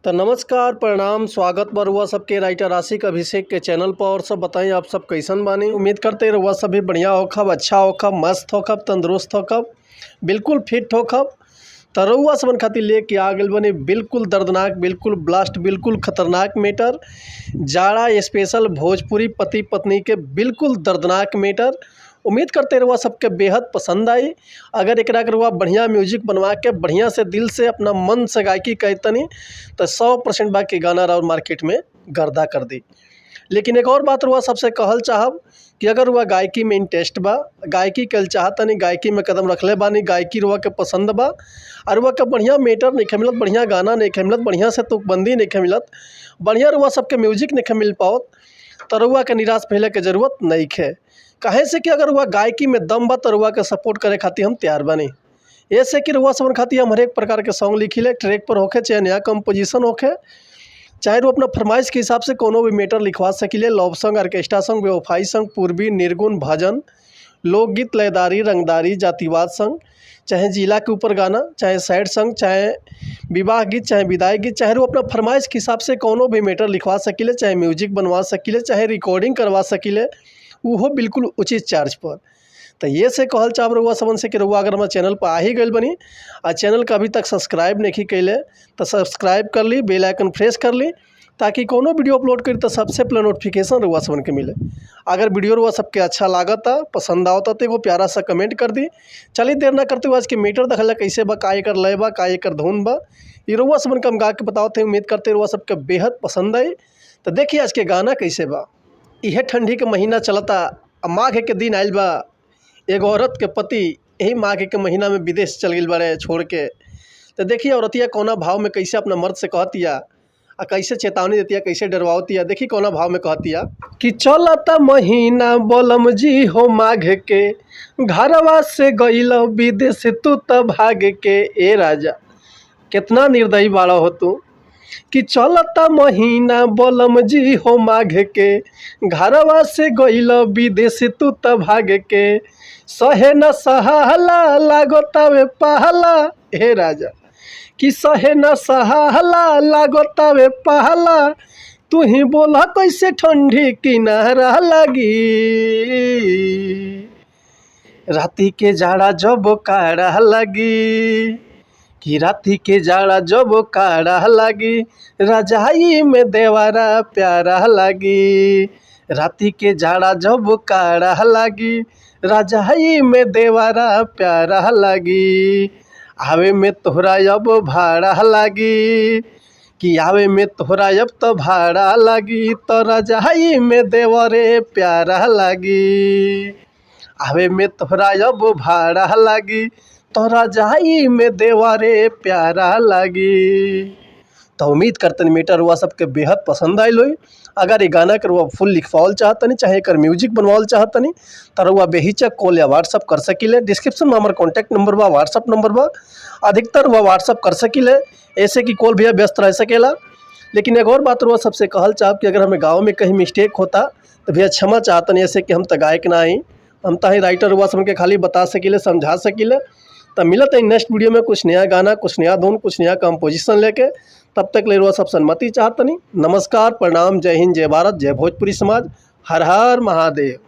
तो नमस्कार, प्रणाम, स्वागत बा रुआ सबके राइटर आशिक अभिषेक के चैनल पर। और सब बताई आप सब कैसन बानी। उम्मीद करते रुआ सब भी बढ़िया होखब, अच्छा होखब, मस्त होखब, तंदुरुस्त होखब, बिल्कुल फिट होखब। तो रउआ सबन खातिर लेके आ गइल बनी बिल्कुल दर्दनाक, बिल्कुल ब्लास्ट, बिल्कुल खतरनाक मैटर, जाड़ा स्पेशल भोजपुरी पति पत्नी के बिल्कुल दर्दनाक मैटर। उम्मीद करते रहुआ सबके बेहद पसंद आई। अगर एकरा के रउआ बढ़िया म्यूजिक बनवा के बढ़िया से दिल से अपना मन से गायकी कहतनी तो 100% बाकी गाना राउर मार्केट में गर्दा कर दी। लेकिन एक और बात रुआ सबसे कहल चाहब कि अगर रुआ गायकी में इंटरेस्ट बा, गायकी कल चाहतनी, गायकी में कदम रखले बानी, गायकी रुआ के पसंद बा और रुआ के बढ़िया मैटर नहीं मिलत, बढ़िया गाना नहीं मिलत, बढ़िया से तुकबंदी नहीं मिलत, बढ़िया रुआ सबके म्यूजिक नहीं मिल पाओत, तो रुआ के निराश भइले के जरूरत नहीं है। काहे से कि अगर रुआ गायकी में दम बा तो रुआ के सपोर्ट करे खातिर हम तैयार बानी। ऐसे कि रुआ सबन खातिर हम हरेक प्रकार के सॉन्ग लिखिले, ट्रैक पर होखे चाहे नया कंपोजिशन होखे, चाहे वो अपना फरमाइश के हिसाब से कोनो भी मैटर लिखवा सकिले। लव सॉन्ग, ऑर्केस्ट्रा सॉन्ग, बेवफाई सॉन्ग, पूर्वी, निर्गुण, भजन, लोकगीत, लयदारी, रंगदारी, जातिवाद सॉन्ग, चाहे जिला के ऊपर गाना, चाहे सैड सॉन्ग, चाहे विवाह गीत, चाहे विदाई गीत, चाहे वो अपना फरमाइश के हिसाब से कोनो भी मैटर लिखवा सकिले, चाहे म्यूजिक बनवा सकिले, चाहे रिकॉर्डिंग करवा सकिले, उहो बिल्कुल उचित चार्ज पर। तो ये से कहल चाहब रउआ सबन से कि रउआ अगर हमारे चैनल पर आ ही गइल बनी आ चैनल के अभी तक सब्सक्राइब नहीं कैले तो सब्सक्राइब कर ली, बेल आइकन प्रेस कर ली, ताकि कोनो वीडियो अपलोड करी तो सबसे पहले नोटिफिकेशन रउआ सबन के मिले। अगर वीडियो रउआ सबके अच्छा लागता, पसंद आवता तो एगो प्यारा सा कमेंट कर दी। चलिए देर ना करते हुए आज के मीटर देखला कैसे बा, का एकर लय बा, का एकर धुन बा, ये रउआ सबन के हम गा के बतावत हई। उम्मीद करते रउआ सबके बेहद पसंद आई। तो देखिए आज के गाना कैसे बा। इहे ठंडी के महीना चलता, माघ के दिन आइल बा। एगो औरत के पति यही माघ के महीना में विदेश चल गइल बाड़े छोड़ के। तो देखिए औरतिया कौना भाव में कैसे अपना मर्द से कहतिया आ कैसे चेतावनी देतिया, कैसे डरवावतिया। देखी कौना भाव में कहतिया कि चलता महीना बोलम जी हो माघ के, घरवा से गइल विदेश तू त भाग के। ए राजा कितना निर्दयी बाड़ा हो तू। कि चलता महीना बोलम जी हो माघ के, घरवा से गइल विदेश तू त भाग के। सहे न सहाला लागतावे पहला, हे राजा कि सहे न सहाला लागतावे पहला, तू ही बोला कैसे ठंडी किनारा लगी। राती के जाड़ा जब काड़ा लगी, कि राती के जाड़ा जब काड़ा लगी, रजाई में देवारा प्यारा लगी। राती के जाड़ा जब काड़ा लगी, रजाई में देवारा प्यारा लगी। आवे में तोहरा अब भाड़ा लगी, कि आवे में तोहरा अब तो भाड़ा लगी, तो रजाई में देवरे प्यारा लगी। आवे में तोहरा अब भाड़ा लगी, तोरा जाई में देवरे प्यारा लगी। तो उम्मीद करतनी मीटर रुआ सबके बेहद पसंद आइल होई। अगर ये गाना के रुआ फुल लिखवावल चाहतनी, चाहे एकर म्यूजिक बनवावल चाहतनी, तो रुआ बेहिचक कॉल या व्हाट्सअप कर सकीले। डिस्क्रिप्शन में हमार कॉन्टैक्ट नंबर बा, व्हाट्सअप नंबर बा, अधिकतर रुआ व्हाट्सअप कर सकीले, ऐसे कि कॉल भैया व्यस्त रह सकेला। लेकिन एक और बात रुआ सबसे कहल चाहब कि अगर हमें गाँव में कहीं मिस्टेक होता तो भैया क्षमा चाहतनी, ऐसे कि हम तो गायक ना आई, हम तो ही राइटर हुआ सबके खाली बता सकीले, समझा सकीले। तो मिलत है नेक्स्ट वीडियो में कुछ नया गाना, कुछ नया धुन, कुछ नया कंपोजिशन लेके। तब तक ले रुआ सब सन्मति चाहतनी। नमस्कार, प्रणाम, जय हिंद, जय भारत, जय भोजपुरी समाज, हर हर महादेव।